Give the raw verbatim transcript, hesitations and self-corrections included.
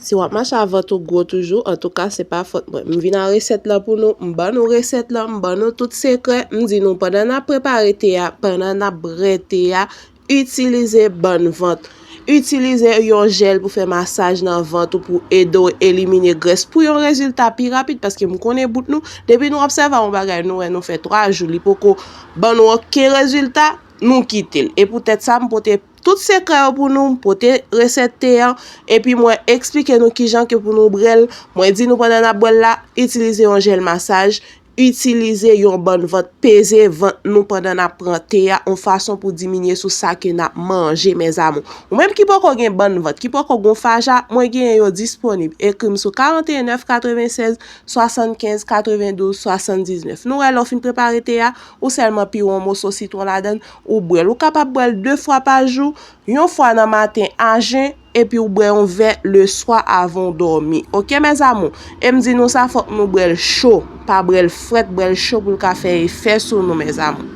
Si w ap mache a vant ou gwo toujou, antouka, se pa fòt mwen. M vin a resèt la pou nou, m ban nou resèt la, m ban nou tout sekrè, m di nou pandan n ap prepare te a, pandan n ap brè te a, itilize bann vant. Itilize yon jèl pou fè masaj nan vant ou pou ede w elimine grès pou yon rezilta pi rapid, paske m konnen bout nou, depi nou obsève yon bagay, nou wè nou fè twa jou, li poko ban nou okenn rezilta, nou kite l. E poutèt sa, m pote tout sekrè yo pou nou, m pote resèt te an, epi mwen eksplike nou kijan ke pou nou brè l. Mwen di nou pandan n ap brè l la, itilize yon jèl masaj, itilize yon bann vant, peze vant nou pandan n ap pran te a, yon fason pou diminye sou sa ke n ap manje, mes amours. Ou menm ki poko gen bann vant, ki poko gen faja, mwen genyen yo disponib. Ekri m sou karant e nèf katrevennsèz swasannkenz katrevendouz swasanndiznèf. Nou wè lè w fin prepare te a, ou sèlman pire yon moso sitwon ladan l, ou bwè l. Ou kapab bwè l de fwa pa jou, yon fwa nan maten a jen, epi ou bwè yon vè leswa avan w dòmi. Oke, mes amours? E m di nou sa, fòk nou bwè l cho. Pa bwè l frèt, bwè l cho pou l ka fè efè sou nou, mes amours.